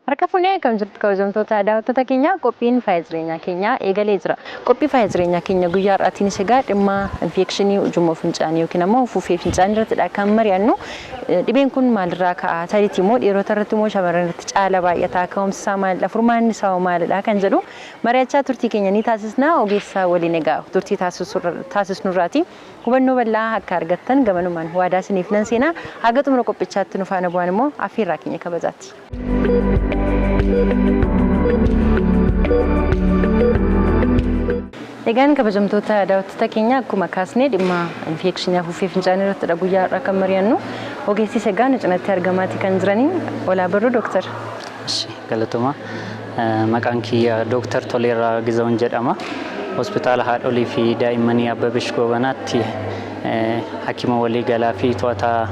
Harka fuunee kan jirtu kabajamtoota daawwattoota keenyaa, qophiin faaya jireenyaa keenyaa eegalee jira. Qophii faaya jireenyaa keenya guyyaa har'aatiinis egaa dhimma infekshinii ujummoo fincaanii yookiin ammoo afuuffee fincaanii irrattidha kan mari'annu. Dhibeen kun maalirraa ka'a? Tariitii immoo dhiirota irratti immoo shamarran irratti caala baay'ata? Ka'umsi isaa maalidha? Furmaanni isaa hoo maalidha? Kan jedhu mari'achaa turtii keenya ni taasisna. Ogeessa waliin egaa turtii taasisnurraati hubannoo bal'aa akka argattan gamanumaan waadaa isiniif nan seenaa. Haga xumura qophichaatti nu faana bu'aan immoo affeerraa keenya kabajaati. Egaan kabajamtoota daawwattoota keenya, akkuma kaasnee dhimma infekshinii afuuffee fincaanii irrattidha guyyaa har'aa kan mari'annu. Ogeessis egaa nu cinatti argamaati kan jiranii. Olaa barruu, dooktar. Galatoma. Maqaan kiyya Dooktar Toleeraa Gizaawun jedhama. Hospitaala Haadholii fi Daa'immanii Abbabesh Goobanaatti hakima waliigalaa fi to'ataa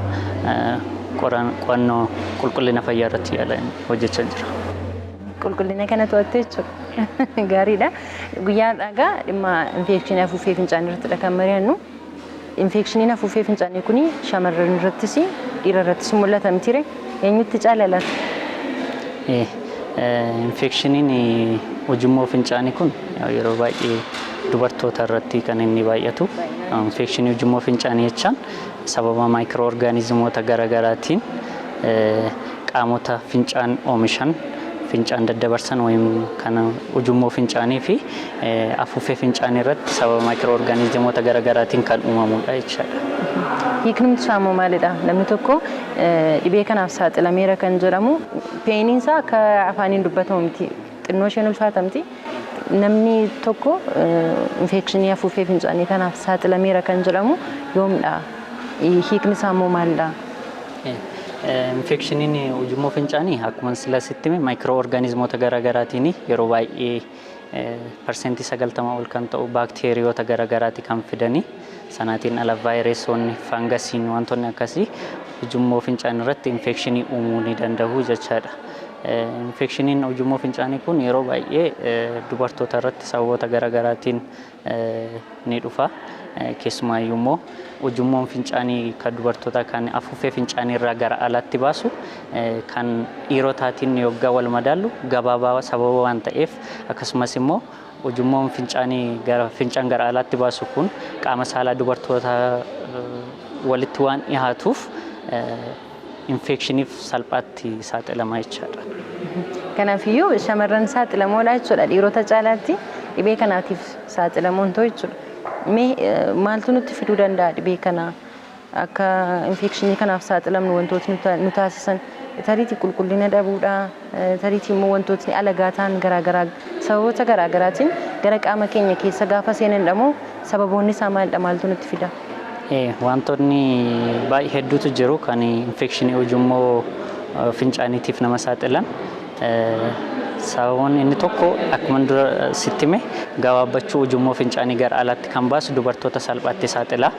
qo'annoo qulqullina fayyaa irratti yaala hojjechaa jira. Qulqullina kana to'atte jechuudha. Gaariidha. Guyyaa har'aa egaa dhimma infekshinii afuuffee fincaanii irrattidha kan mari'annu. Infekshiniin afuuffee fincaanii kun shamarran irrattis dhiira irrattis mul'ata mitiire? Eenyutti caala laata? Infekshiniin ujummoo fincaanii kun yeroo baay'ee dubartoota irratti kan inni baay'atu. Infekshinii ujummoo fincaanii jechaan sababa maayikiroo orgaanizimoota garaagaraatiin qaamota fincaan oomishan, fincaan daddabarsan wayim kan ujummoo fincaanii fi afuuffee fincaanii irratti sababa maayikiroo orgaanizimoota garaagaraatiin kan uumamudha jechaadha. Hiiknumti isaa immoo maalidha? Namni tokko dhibee kanaaf saaxilameera kan jedhamu, painiin isaa akka afaaniin dubbatamu miti. Xinnoo isheen ulfaatamti. Namni tokko infekshinii afuuffee fincaanii kanaaf saaxilameera kan jedhamu yoomidha? Hiikni isaa immoo maalidha? Infekshiniin ujummoo fincaanii akkuma sila sitti hime maayikiroo orgaanizimoota garaagaraatiin, yeroo baay'ee 90% ol kan ta'u baakteeriyoota garaagaraati kan fidanii. Sanaatiin ala vaayireesoonni, fangasiin, wantoonni akkasii ujummoo fincaanii irratti infekshinii uumuu ni danda'u jechaadha. Infekshiniin ujummoo fincaanii kun yeroo baay'ee dubartoota irratti sababoota garaagaraatiin ni dhufa. Keessumaayyuu immoo ujummoon fincaanii kan dubartootaa kan afuuffee fincaanii irraa gara alaatti baasu kan dhiirotaatiin yoggaa wal madaallu gabaabaa sababa waan ta'eef, akkasumas immoo ujummoon fincaanii gara fincaan gara alaatti baasu kun qaama saalaa dubartootaa walitti waan dhiyaatuuf infekshiniif salphaatti saaxilama jechaadha. Kanaafiyyuu shamarran saaxilamoodha jechuudha. Dhiirota caalaatti dhibee kanaatiif saaxilamoon ta'u jechuudha. Mee maaltu nutti fiduu danda'a dhibee kana? Akka infekshinii kanaaf saaxilamnu wantootni nu taasisan tariitii qulqullina dhabuudha, tariitii immoo wantootni alagaa ta'an garaagaraa sababoota garaagaraatiin gara qaama keenya keessa gaafa seenanidha moo sababoonni isaa maalidha, maaltu nutti fida? Wantoonni baay'ee hedduutu jiru kan infekshinii ujummoo fincaaniitiif nama saaxilan. Sababoonni inni tokko akkuma dura sitti hime gabaabbachuu ujummoo fincaanii gara alaatti kan baasu dubartoota salphaatti saaxila.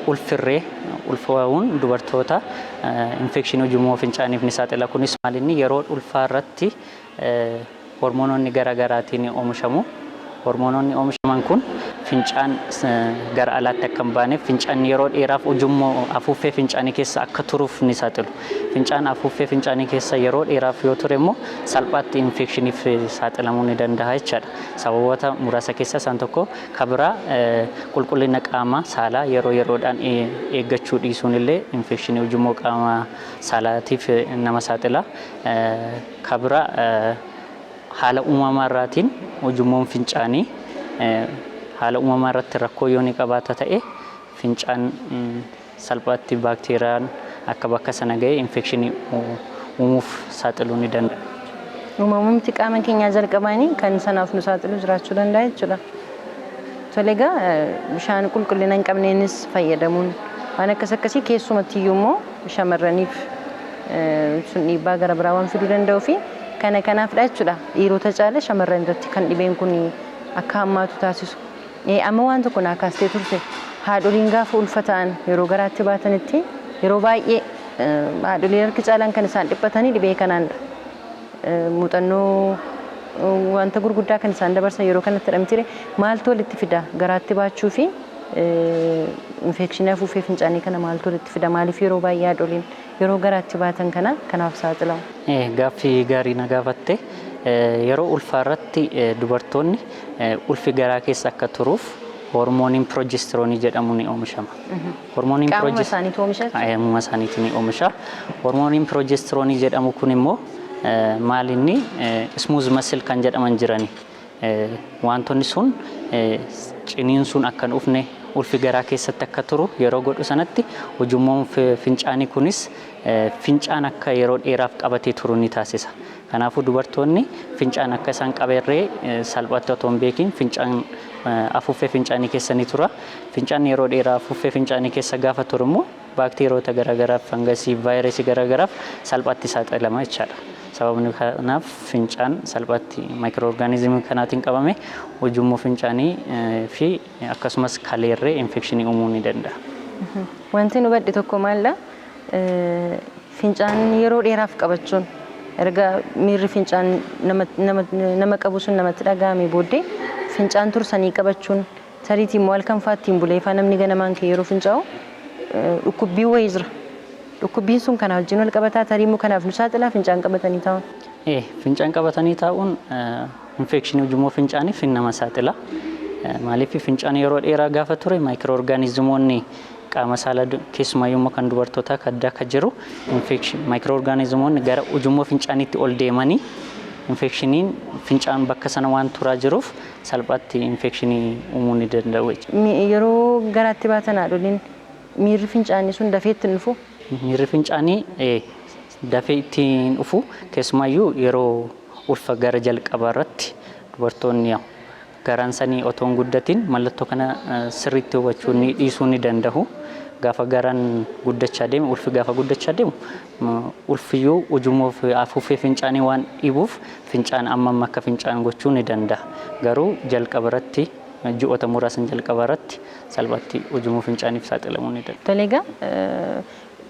Ulfirree ulfaa'uun dubartoota infekshinii ujummoo fincaaniif ni saaxila. Kunis maalinni yeroo ulfaa irratti hormoononni garaagaraatiin oomishamu. Hormoononni oomishaman kun fincaan gara alaatti akka hin baaneef, fincaan yeroo dheeraaf ujummoo afuuffee fincaanii keessa akka turuuf ni saaxilu. Fincaan afuuffee fincaanii keessa yeroo dheeraaf yoo ture immoo salphaatti infekshiniif saaxilamuu ni danda'a jechaadha. Sababoota muraasa keessaa isaan tokko. Ka biraa qulqullina qaama saalaa yeroo yeroodhaan eeggachuu dhiisuun illee infekshinii ujummoo qaama saalaatiif nama saaxila. Ka biraa haala uumamaa irraatiin ujummoon fincaanii haala uumamaa irratti rakkoo yoo ni qabaata ta'e, fincaan salphaatti baakteeriyaan akka bakka sana ga'e infekshinii uumuuf saaxiluu ni danda'a. Uumamumti qaama keenyaa jalqabaanii kan sanaaf nu saaxilu jiraachuu danda'a jechuudha. Tole, egaa bishaan qulqullina hin qabneenis fayyadamuun waan akkas akkasii keessumatti iyyuu immoo shamarraniif sun dhiibbaa gara biraa waan fiduu danda'uu fi kana kanaafidha jechuudha. Dhiirota caala shamarran irratti kan dhibeen kun akka hammaatu taasisu. Amma waan tokko naa kaastee turte, haadholiin gaafa ulfa ta'an, yeroo garaatti baatanitti, yeroo baay'ee haadholiin harki caalaan kan isaan dhiphatanii dhibee kanaanidha. Muuxannoo wanta gurguddaa kan isaan dabarsan yeroo kanatti hidhamtire. Maaltu walitti fida garaatti baachuu fi Infekshinii afuuffee fincaanii kana maaltu walitti fida? Maaliif yeroo baay'ee haadholiin yeroo garaatti baatan kana kanaaf saaxilamu? Gaaffii gaarii na gaafatte. Yeroo ulfaa irratti dubartoonni ulfi garaa keessa akka turuuf hormooniin pirojestiroonii jedhamu ni oomishama. Hormooniin Qaamuma isaaniitu oomisha jechuudha? Qaamuma isaaniitu ni oomisha. Hormooniin pirojestiroonii jedhamu kun immoo maal inni smooth muscle kan jedhaman jirani. Wantoonni sun ciniinsuun akka hin dhufne, ulfi garaa keessatti akka turu yeroo godhu sanatti, ujummoon fincaanii kunis fincaan akka yeroo dheeraaf qabatee turu ni taasisa. Kanaafuu dubartoonni fincaan akka isaan qabeerree salphaatti otoo hin beekin fincaan afuuffee fincaanii keessa ni tura. Fincaan yeroo dheeraa afuuffee fincaanii keessa gaafa turu immoo baakteeriyoota garaagaraaf, fangasii, vaayirasii garaagaraaf salphaatti saaxilama jechaadha. Sababni kanaaf fincaan salphaatti maayikiroo kanaatiin qabame ujummoo fincaanii fi akkasumas kaleerree infekshinii uumuu ni danda'a. Wanti nu hubadhe tokko maalla? Fincaan yeroo dheeraaf qabachuun, erga miirri fincaan nama qabu sun namatti dhaga'ame booddee fincaan tursanii qabachuun, tariitii immoo halkan fa'aa ittiin bulee fa'aa namni ganamaan ka'ee yeroo fincaa'u dhukkubbii wayii jira. Dhukkubbiin sun kana wajjin wal qabataa? Tarii immoo kanaaf nu saaxilaa fincaan qabatanii taa'uun? Fincaan qabatanii taa'uun infekshinii ujummoo fincaaniif nama saaxila. Maaliif, fincaan yeroo dheeraa gaafa ture maayikiroo orgaanizimoonni qaama saalaa, keessumayyuu immoo kan dubartootaa kaddaa akka jiru, maayikiroo orgaanizimoonni gara ujummoo fincaaniitti ol deemanii infekshiniin fincaan bakka sana waan turaa jiruuf salphaatti infekshinii uumuu ni danda'u jechuudha. Yeroo garaatti baatan haadholiin miirri fincaanii sun dafee itti dhufu? Miirri fincaanii dafee ittiin dhufu, keessumayyuu yeroo ulfa gara jalqabaa irratti dubartoonni garaan sanii otoo hin guddatin mallattoo kana sirriitti hubachuu ni dhiisuu ni danda'u. Gaafa garaan guddachaa deemu, ulfi gaafa guddachaa deemu, ulfiyyuu ujummoo fi afuuffee fincaanii waan dhiibuuf fincaan amma amma akka fincaan gochuu ni danda'a. Garuu jalqaba irratti, ji'oota muraasan jalqaba irratti salphaatti ujummoo fincaaniif saaxilamuu ni danda'a. Tole, egaa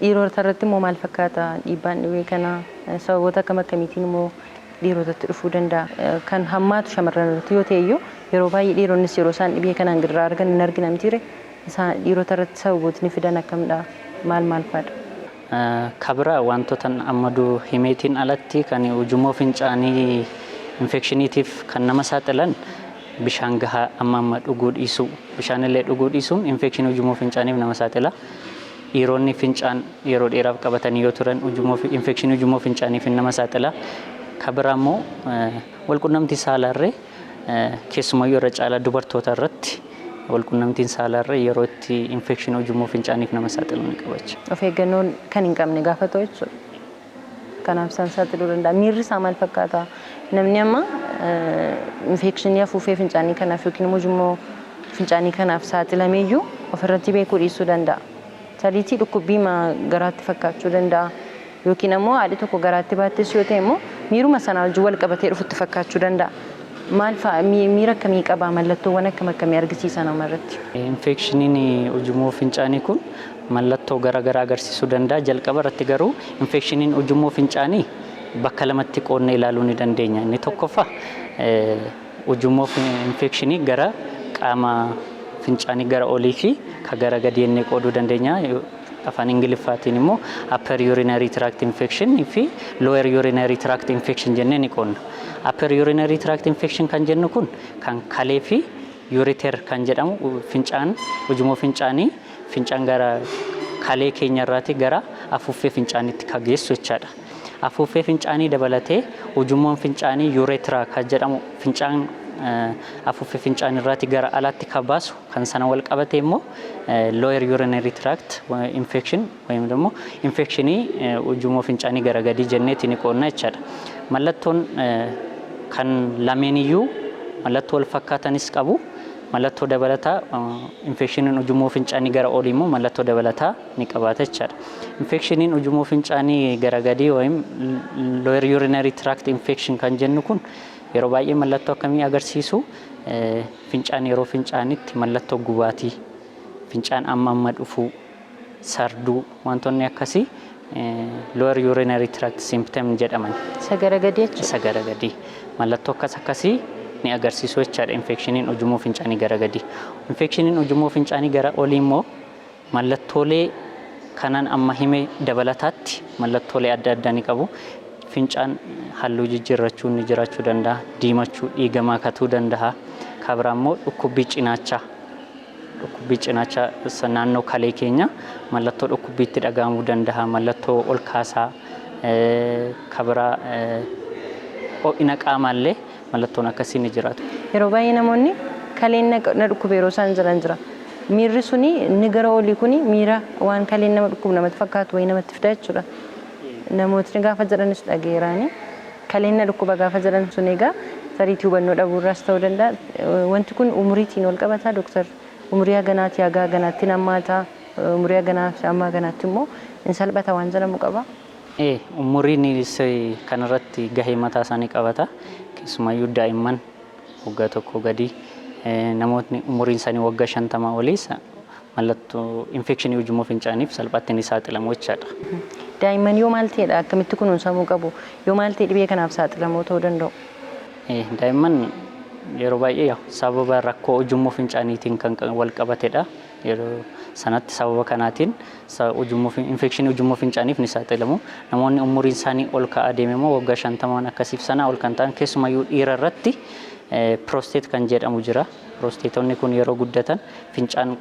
dhiirota irratti immoo maal fakkaata dhiibbaan dhibee kanaa? Sababoota akkam akkamiitiin immoo dhiirotatti dhufuu danda'a? Kan hammaatu shamarran irratti yoo ta'e iyyuu, yeroo baay'ee dhiironnis yeroo isaan dhibee kanaan gidiraa argan hin argina mitiire? Isaan dhiirota irratti sababootni fidan akkamidha? Maal maal fa'adha? Kabira wantoota ammaduu himeetiin alatti kan ujummoo fincaanii infekshiniitiif kan nama saaxilan bishaan gahaa amma amma dhuguu dhiisuu. Bishaan illee dhuguu dhiisuun infekshinii ujummoo fincaaniif nama saaxila. Dhiironni fincaan yeroo dheeraaf qabatanii yoo turan infekshinii ujummoo fincaaniif nama saaxila. Kabira immoo walqunnamtii saalaarree, keessumayyuu irra caalaa dubartoota irratti walqunnamtiin saalaarree yeroo itti infekshinii ujummoo fincaaniif nama saaxilu ni qabacha. Of eeggannoon kan hin qabne gaafa ta'u jechuudha. Kanaaf isaan saaxiluu danda'a. Miirri isaa maal fakkaata? Namni amma infekshinii afuuffee fincaanii kanaaf yookiin immoo ujummoo fincaanii kanaaf saaxilameeyyuu ofirratti beekuu dhiisuu danda'a. Tariitii dhukkubbii garaatti fakkaachuu danda'a. Yookiin ammoo haadhi tokko garaatti baattes yoo ta'e immoo miiruma sanaa wajjin wal qabatee dhufutti fakkaachuu danda'a. Maal fa'a, miira akkamii qaba? Mallattoowwan akkam akkamii argisiisa namarratti? Infekshiniin ujummoo fincaanii kun mallattoo garaagaraa agarsiisuu danda'a. Jalqaba irratti garuu infekshiniin ujummoo fincaanii bakka lamatti qoodnee ilaaluu ni dandeenya. Inni tokkoffaa ujummoo infekshinii gara qaama fincaanii gara olii fi ka gara gadi jennee qooduu dandeenya. Afaan Ingiliffaatiin immoo upper urinary tract infection fi lower urinary tract infection jennee ni qoodna. Upper urinary tract infection kan jennu kun kan kalee fi ureter kan jedhamu fincaan ujummoo fincaanii, fincaan gara kalee keenyarraati gara afuuffee fincaaniitti kan geessu jechaadha. Afuuffee fincaanii dabalatee ujummoon fincaanii urethra kan jedhamu fincaan afuuffee fincaanii gara alaatti kan baasu kan sana wal qabate immoo lower urinary tract infection ወይም ደግሞ infekshinii ujummoo fincaanii gara gadii jenneeti ni qoodna jechaadha. Mallattoon kan lameeniyyuu mallattoo wal fakkaatanis qabu. Mallattoo dabalataa infekshiniin ujummoo fincaanii gara olii immoo mallattoo dabalataa ni qabaata jechaadha. Infekshiniin ujummoo fincaanii gara gadii ወይም lower urinary tract infection kan jennu kun yeroo baay'ee mallattoo akkamii agarsiisu? Fincaan yeroo fincaanitti mallattoo gubaatii, fincaan amma amma dhufuu, sarduu, wantoonni akkasii lower urinary tract symptom jedhaman. Isa gara gadii jechuudha. Isa gara gadii mallattoo akkas akkasii ni agarsiisu jechaadha infekshiniin ujummoo fincaanii gara gadii. Infekshiniin ujummoo fincaanii gara olii immoo mallattoolee kanan amma hime dabalataatti mallattoolee adda addaa ni qabu. Fincaan halluu jijjiirrachuu ni jiraachuu danda'a, diimachuu, dhiiga makatuu danda'a. Kan biraa immoo dhukkubbii cinaachaa. Dhukkubbii cinaachaa naannoo kalee keenya mallattoo dhukkubbiitti dhaga'amuu danda'a, mallattoo ol kaasaa, kan biraa ho'ina qaamaallee mallattoon akkasii ni jiraatu. Yeroo baay'ee namoonni kaleen na dhukkube yeroo isaan jiran jira. Miirri suni inni gara olii kuni miira waan kaleen nama dhukkubu namatti fakkaatu wayii namatti fida jechuudha. Namootni gaafa jedhanis dhageeraani. Kaleen na dhukkuba gaafa jedhan sun egaa sariitii hubannoo dhabuurraas ta'uu danda'a. Wanti kun umuriitiin wal qabataa, dooktar? Umurii haganaati haga haganaatti hammaataa, umurii haganaa fi hamma haganaatti immoo hin salphata waan jedhamu qaba? Umuriin kanarratti gahee mataa isaanii qabata. Keessumayyuu daa'imman waggaa 1 gadii, namootni umuriin isaanii waggaa 50 olii mallattoo infekshinii ujummoo fincaaniif salphaatti ni saaxilamu jechaadha. Daa'imman yoo maal ta'edha, akkamitti kunuunsamuu qabu? Yoo maal ta'e dhibee kanaaf saaxilamoo ta'uu danda'u? Daa'imman yeroo baay'ee sababa rakkoo ujummoo fincaaniitiin kan wal qabatedha. Yeroo sanatti sababa kanaatiin infekshinii ujummoo fincaaniif ni saaxilamu. Namoonni umuriin isaanii ol ka'aa deeme immoo waggaa 50 akkasiif sanaa ol kan ta'an, keessumayyuu dhiira irratti prostate kan jedhamu jira. Piroosteetonni kun yeroo guddatan fincaan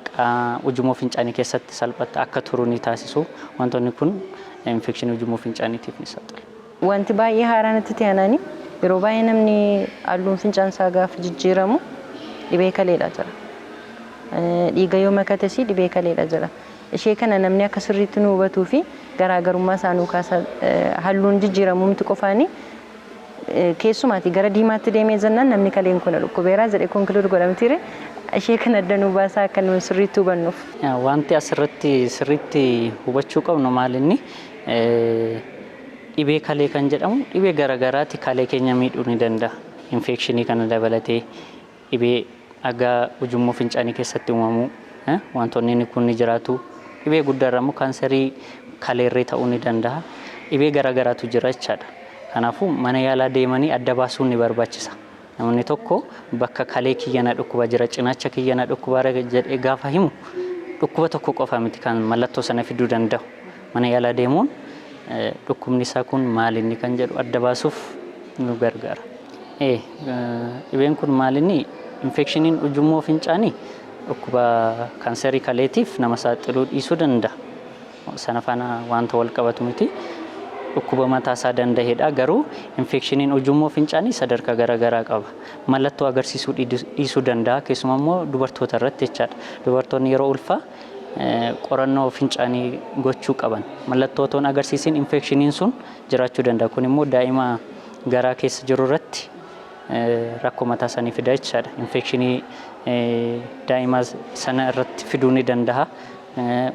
ujummoo fincaanii keessatti salphatti akka turu ni taasisu. Wantoonni kun infekshinii ujummoo fincaaniitiif ni saaxilu. Wanti baay'ee haaraa natti ta'e anaani, yeroo baay'ee namni halluun fincaan isaa gaafa jijjiiramu dhibee kaleedha jira. Dhiiga yoo makates dhibee kaleedha jira. Ishee kana namni akka sirriitti nu hubatuu fi garaagarummaa isaa nuu kaasa. Halluun jijjiiramuu miti qofaani, keessumaati gara diimaatti deemee jennaan namni kaleen kun dhukkubeeraa jedhee conclude godhamtiire. Ishee kana adda nuu baasaa akka nu sirriitti hubannuuf. Wanti asirratti sirriitti hubachuu qabnu maal inni, dhibee kalee kan jedhamu dhibee garaagaraati kalee keenya miidhuu ni danda'a. Infekshinii kana dabalatee dhibee dhagaa ujummoo fincaanii keessatti uumamu, wantoonni inni kun ni jiraatu. Dhibee guddaarra immoo kaanserii kaleerree ta'uu ni danda'a. Dhibee garaagaraatu jira jechaadha. Kanaafuu mana yaalaa deemanii adda baasuun ni barbaachisa. Namni tokko bakka kalee kiyya na dhukkuba jira, cinaacha kiyya na dhukkuba jedhee gaafa himu, dhukkuba tokko qofa miti kan mallattoo sana fiduu danda'u. Mana yaalaa deemuun dhukkubni isaa kun maal inni kan jedhu adda baasuuf nu gargaara. Dhibeen kun maal inni, infekshiniin ujummoo fincaanii dhukkuba kaanserii kaleetiif nama saaxiluu dhiisuu danda'a. Sana faana wanta wal qabatu miti. Dhukkuba mataa isaa danda'edha. Garuu infekshiniin ujummoo fincaanii sadarkaa garaagaraa qaba. Mallattoo agarsiisuu dhiisuu danda'a. Keessumaa immoo dubartoota irratti jechaadha. Dubartoonni yeroo ulfaa qorannoo fincaanii gochuu qaban. Mallattoo otoo hin agarsiisin infekshiniin sun jiraachuu danda'a. Kun immoo daa'ima garaa keessa jiru irratti rakkoo mataa isaanii fida jechaadha. Infekshinii daa'ima sana irratti fiduu ni danda'a.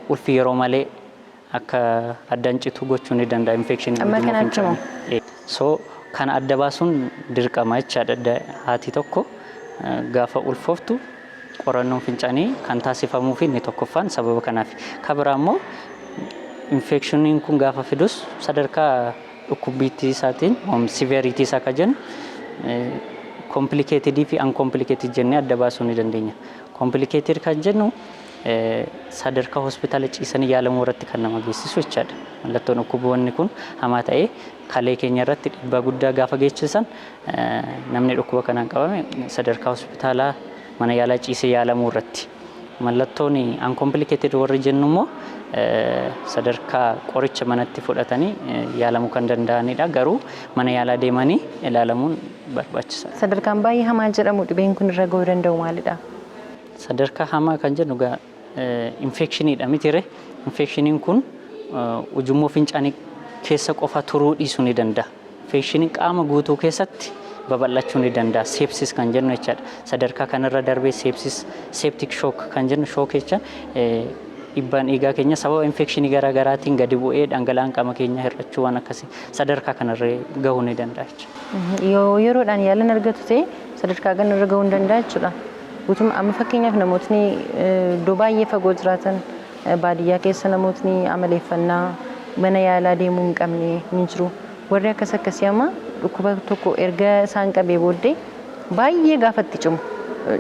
Ulfi yeroo malee akka addaan citu gochuu ni danda'a infekshinii Amma ujummoo kanaatti moo? fincaanii. So kana adda baasuun dirqama jechaadha. Haati tokko gaafa ulfooftu qorannoon fincaanii kan taasifamuu fi inni tokkoffaan sababa kanaaf. Kan biraa immoo infekshiniin kun gaafa fidus sadarkaa dhukkubbiitti isaatiin, severity isaa kan jennu, complicated fi uncomplicated jennee adda baasuu ni dandeenya. Complicated kan jennu sadarkaa hospitaala ciisanii yaalamuu irratti kan nama geessisu jechaadha. Mallattoon dhukkuboonni kun hamaa ta'ee kalee keenya irratti dhiibbaa guddaa gaafa geessisan, namni dhukkuba kanaan qabame sadarkaa hospitaalaa mana yaalaa ciisee yaalamuu irratti. Mallattoon uncomplicated warri jennu immoo sadarkaa qoricha manatti fudhatanii yaalamuu kan danda'anidha. Garuu mana yaalaa deemanii ilaalamuun barbaachisaadha. Sadarkaan baay'ee hamaa jedhamu dhibeen kun irra gahuu danda'u maalidha? Sadarkaa hamaa kan jennu egaa infekshiniidha mitire. Infekshiniin kun ujummoo fincaanii keessa qofa turuu dhiisuu ni danda'a. Infekshiniin qaama guutuu keessatti babal'achuu ni danda'a. Sepsis kan jennu jechaadha. Sadarkaa kanarra darbee sepsis, septic shock kan jennu, shock jecha dhiibbaan dhiigaa keenya sababa infekshinii garaa garaatiin gadi bu'ee dhangala'aan qaama keenya hir'achuu, waan akkasii sadarkaa kanarra gahuu ni danda'a jechuudha. Yoo yeroodhaan yaalan argatu ta'e sadarkaa kanarra gahuu ni danda'a jechuudha. Guutummaa amma fakkeenyaaf namootni iddoo baay'ee fagoo jiraatan, baadiyyaa keessa namootni amaleeffannaa mana yaalaa deemuu hin qabne ni jiru. Warri akkas akkasii amma dhukkuba tokko erga isaan qabee booddee Baay'ee gaafa itti cimu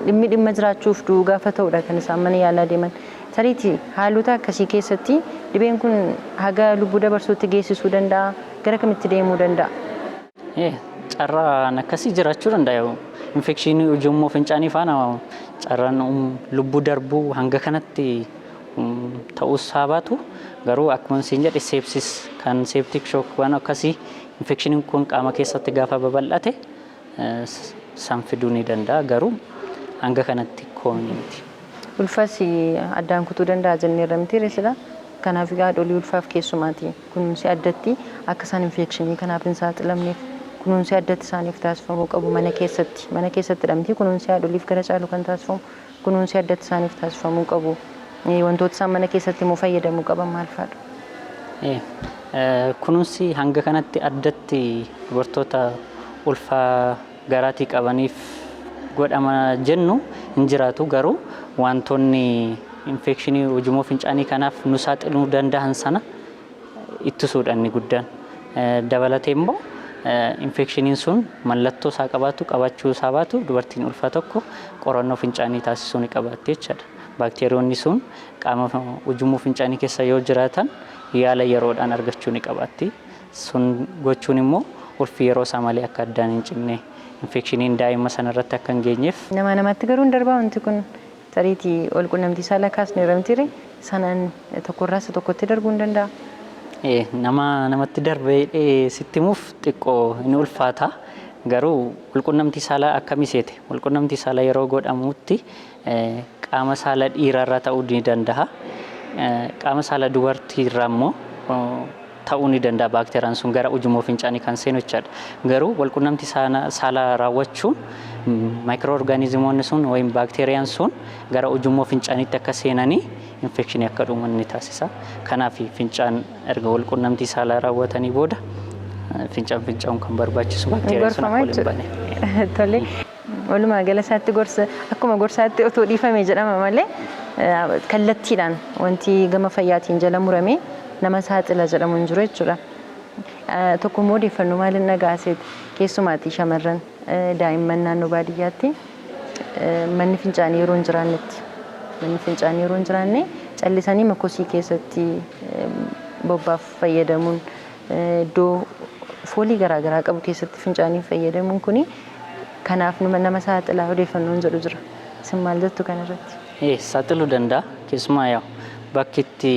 dhimmi dhimma jiraachuuf du'uu gaafa ta'udha kan isaan mana yaalaa deeman. Tariitii haalota akkasii keessatti dhibeen kun haga lubbuu dabarsuutti geessisuu danda'a, gara kamitti deemuu danda'a? Carraan akkasii jiraachuu danda'a. Infekshinii ujummoo fincaanii faana carraan lubbuu darbuu hanga kanatti ta'uus haa baatu, garuu akkuma isin jedhe sepsis kan septic shock waan akkasii infekshiniin kun qaama keessatti gaafa babal'ate san fiduu ni danda'a, garuu hanga kanatti common miti. Ulfas addaan kutuu danda'a jenneerra miti sila. Kanaaf haadholii ulfaaf keessumaati kunuunsi addatti akka isaan infekshinii kanaaf hin saaxilamneef kunuunsi addatti isaaniif taasifamuu qabu mana keessatti. Mana keessatti dhamti kunuunsi haadholiif gara caalu kan taasifamu, kunuunsi addatti isaaniif taasifamuu qabu. Wantoota isaan mana keessatti immoo fayyadamuu qaban maal fa'aadha? Kunuunsi hanga kanatti addatti dubartoota ulfaa garaatii qabaniif godhama jennu hin jiraatu, garuu wantoonni infekshinii ujummoo fincaanii kanaaf nu saaxiluu danda'an sana ittisuudha inni guddaan. Dabalatee immoo infekshiniin sun mallattoo isaa qabaatu qabaachuu isaa baatu dubartiin ulfaa tokko qorannoo fincaanii taasisuu ni qabaatti jechaadha. Baakteeriyoonni sun qaama ujummoo fincaanii keessa yoo jiraatan yaala yeroodhaan argachuu ni qabaatti. Sun gochuun immoo ulfi yeroo isaa malee akka addaan hin cinne, infekshiniin daa'ima sanarratti akka hin geenyeef. Nama namatti garuu hin darbaa wanti kun? Tariitii wal quunnamtii saalaa kaasneerra mitiire, sanaan tokkorraa isa tokkotti darbuu hin danda'a? Nama namatti darbee sitti himuuf xiqqoo ni ulfaata. Garuu walquunnamtii saalaa akkamii seete? Walquunnamtii saalaa yeroo godhamutti qaama saala dhiiraarraa ta'uu ni danda'a. Qaama saala dubartiirraa immoo ta'uu ni danda'a, baakteeriyaan sun gara ujummoo fincaanii kan seenu jechaadha. Garuu walquunnamtii saalaa raawwachuun maayikiroo orgaanizimoonni sun yookiin baakteeriyaan sun gara ujummoo fincaaniitti akka seenanii infekshinii akka dhuman ni taasisa. Kanaaf fincaan erga walquunnamtii saalaa raawwatanii booda fincaan fincaa'uun kan barbaachisu baakteeriyaan sun akka ol hin baane. Tole. Walumaa gala isaatti gorsa akkuma gorsaatti otoo dhiifame jedhama malee kallattiidhaan wanti gama fayyaatiin jala murame nama saaxila jedhamu hin jiru jechuudha. Tokko immoo odeeffannoo maaliin dhaga'aseeti, keessumaati shamarran daa'imman naannoo baadiyyaatti manni fincaanii yeroo hin jiraanne callisanii makosii keessatti bobbaaf fayyadamuun, iddoo foolii garaagaraa qabu keessatti fincaanii fayyadamuun kuni kanaaf nama saaxilaa odeeffannoon jedhu jira. Isin maal jettu kanarratti? Saaxiluu danda'a. Keessumaa yaa bakki itti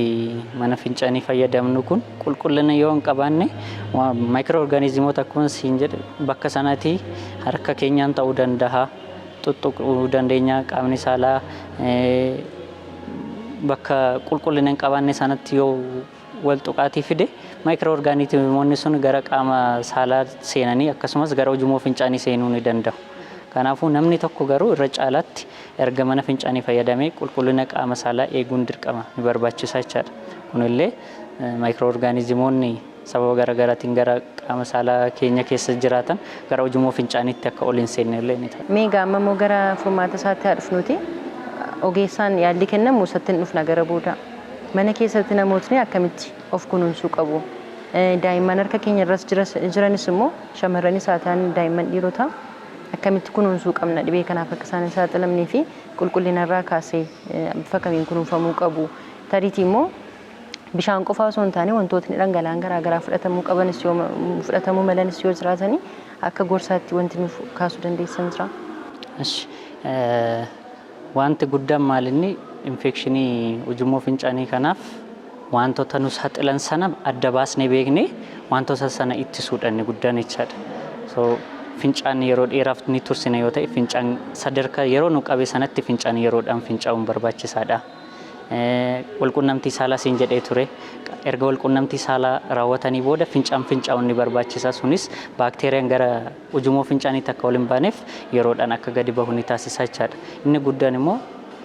mana fincaanii fayyadamnu kun qulqullina yoo hin qabaanne maayikiroo orgaanizimoota akkuma siin jedhe bakka sanatti harka keenyaan ta'uu danda'a. Tuttuquu dandeenya, qaamni saalaa bakka qulqullina hin qabaanne sanatti yoo wal tuqaatii fide maayikiroo orgaanizimoonni sun gara qaama saalaa seenanii akkasumas gara ujummoo fincaanii seenuu ni danda'u. Kanaafuu namni tokko garuu irra caalaatti erga mana fincaanii fayyadamee qulqullina qaama saalaa eeguun dirqama ni barbaachisa jechaadha. Kunillee maayikiroo orgaanizimoonni sababa garaagaraatiin gara qaama saalaa keenya keessa jiraatan gara ujummoo fincaaniitti akka ol hin seenne illee ni ta'a. Mee gaama immoo gara furmaata isaatti haa dhufnuti. Ogeessaan yaalli kennamu isatti hin dhufna gara booda. Mana keessatti namootni akkamitti of kunuunsuu qabu? Daa'imman harka keenya irras jiranis immoo shamarranis haa ta'an daa'imman dhiirotaa akkamitti kunuunsuu qabna, dhibee kanaaf akka isaan hin saaxilamnee fi qulqullina irraa kaasee bifa kamiin kunuunfamuu qabu? Tariitii immoo bishaan qofaa osoo hin taane wantootni dhangala'aan garaagaraa fudhatamuu qabanis yoo fudhatamuu malanis yoo jiraatanii akka gorsaatti wanti nuuf kaasuu dandeessan jira? Wanti guddaan maalinni infekshinii ujummoo fincaanii kanaaf wantoota nu saaxilan sana adda baasnee beeknee wantoota sana ittisuudha inni guddaan jechaadha. So fincaan yeroo dheeraaf ni tursina yoo ta'e, fincaan sadarkaa yeroo nu qabe sanatti fincaan yeroodhaan fincaa'uun barbaachisaadha. Walqunnamtii saalaa siin jedhee ture. Erga walqunnamtii saalaa raawwatanii booda fincaan fincaa'uun ni barbaachisa. Sunis baakteeriyaan gara ujummoo fincaaniitti akka ol hin baaneef yeroodhaan akka gadi bahu ni taasisa jechaadha. Inni guddaan immoo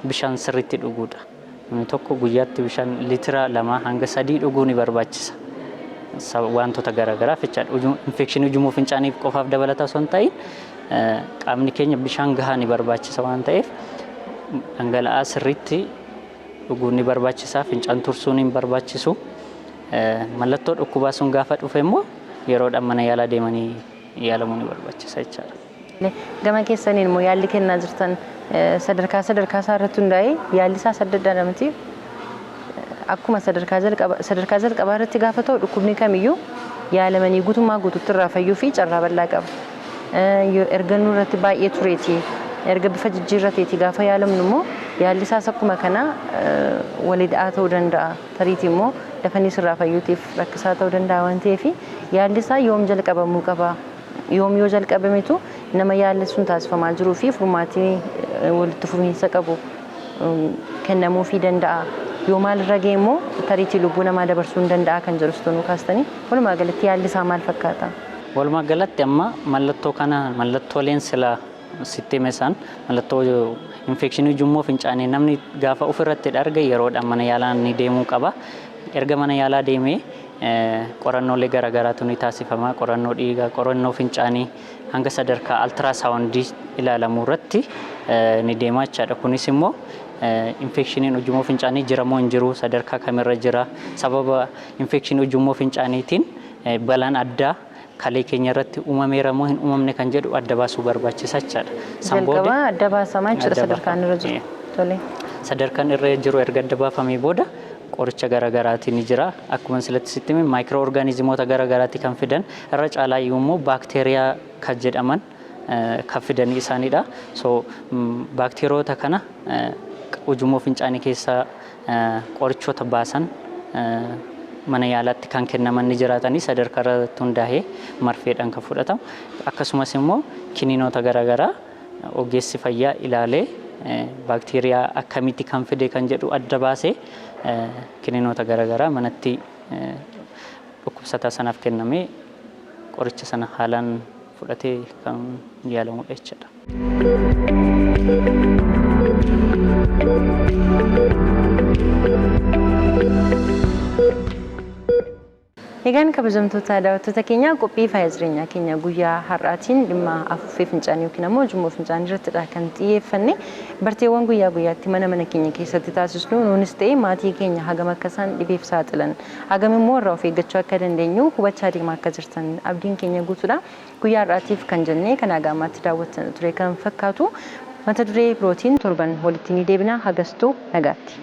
bishaan sirriitti dhuguudha. Namni tokko guyyaatti bishaan liitira 2 hanga 3 dhuguu ni barbaachisa. Wantoota garaagaraaf jechaadha. Infekshinii ujummoo fincaaniif qofaaf dabalataa osoo hin ta'in qaamni keenya bishaan gahaa ni barbaachisa waan ta'eef dhangala'aa sirriitti dhuguun ni barbaachisa. Fincaan tursuun hin barbaachisu. Mallattoo dhukkubaa sun gaafa dhufe immoo yeroodhaan mana yaalaa deemanii yaalamuu ni barbaachisa jechaadha. Gama keessaniin immoo yaalli kennaa jirtan sadarkaa sadarkaa isaa irratti hundaa'ee yaalli isaas adda addaadha miti. Akkuma sadarkaa jalqabaa irratti gaafa ta'u dhukkubni kamiyyuu yaalamanii guutummaa guutuutti irraa fayyuu fi carraa bal'aa qaba. Erga nurratti baay'ee tureeti erga bifa jijjiirrateeti gaafa yaalamnu immoo yaalli isaas akkuma kana walidhaa ta'uu danda'a. Tariitii immoo dafanii sirraa fayyuutiif rakkisaa ta'uu danda'a waan ta'eef yaalli isaa yoom jalqabamuu qaba? Yoom yoo jalqabametu nama yaalli sun taasifamaa jiruu fi furmaatii walitti fufiinsa qabu kennamuufii danda'a. Yoo maalirra ga'e immoo tariitii lubbuu namaa dabarsuu hin danda'a kan jedhus tonuu kaastanii walumaa galatti yaalli isaa maal fakkaata? Walumaa galatti amma mallattoo kana mallattooleen sila sitti hime san mallattoo infekshinii ujummoo fincaanii namni gaafa ofirratti arge yeroodhaan mana yaalaa ni deemuu qaba. Erga mana yaalaa deemee qorannoolee garaagaraatu ni taasifama. Qorannoo dhiigaa, qorannoo fincaanii hanga sadarkaa altiraasaawundii ilaalamuu irratti ni deema jechaadha. Kunis immoo infekshiniin ujummoo fincaanii jira moo hin jiru, sadarkaa kamirra jira, sababa infekshinii ujummoo fincaaniitiin balaan addaa kalee keenya irratti uumameera moo hin uumamne kan jedhu adda baasuu barbaachisa jechaadha. Jalqaba adda baasamaa jechuudha sadarkaan irra jiru. Tole. Sadarkaan irra jiru erga adda baafamee booda qoricha garaagaraatiin ni jira. Akkuma silatti sitti hime maayikiroo orgaanizimoota garaagaraatti kan fidan irra caalaa immoo baakteeriyaa kan jedhaman kan fidan isaanidha. So baakteeriyoota kana ujummoo fincaanii keessaa qorichoota baasan mana yaalaatti kan kennaman ni jiraatanii sadarkaa irratti hundaa'ee marfeedhaan kan fudhatamu. Akkasumas immoo kiniinoota garaagaraa ogeessi fayyaa ilaalee baakteeriyaa akkamitti kan fide kan jedhu adda baasee kiniinoota garaagaraa manatti dhukkubsataa sanaaf kennamee qoricha sana haalaan fudhatee kan yaalamudha jechuudha. Egaan kabajamtoota daawwattoota keenya qophii faaya jireenyaa keenya guyyaa har'aatiin dhimma afuuffee fincaanii yookiin ammoo ujummoo fincaanii irrattidha kan xiyyeeffanne. Barteewwan guyyaa guyyaatti mana mana keenya keessatti taasisnu nuunis ta'e maatii keenya hagam akka isaan dhibeef saaxilan hagam immoo irraa of eeggachuu akka dandeenyu hubachaa deemaa akka jirtan abdiin keenya guutuudha. Guyyaa har'aatiif kan jennee kan haga ammaatti daawwattan ture kan fakkaatu mata duree birootiin torban walitti ni deebina. Hagastuu nagaatti.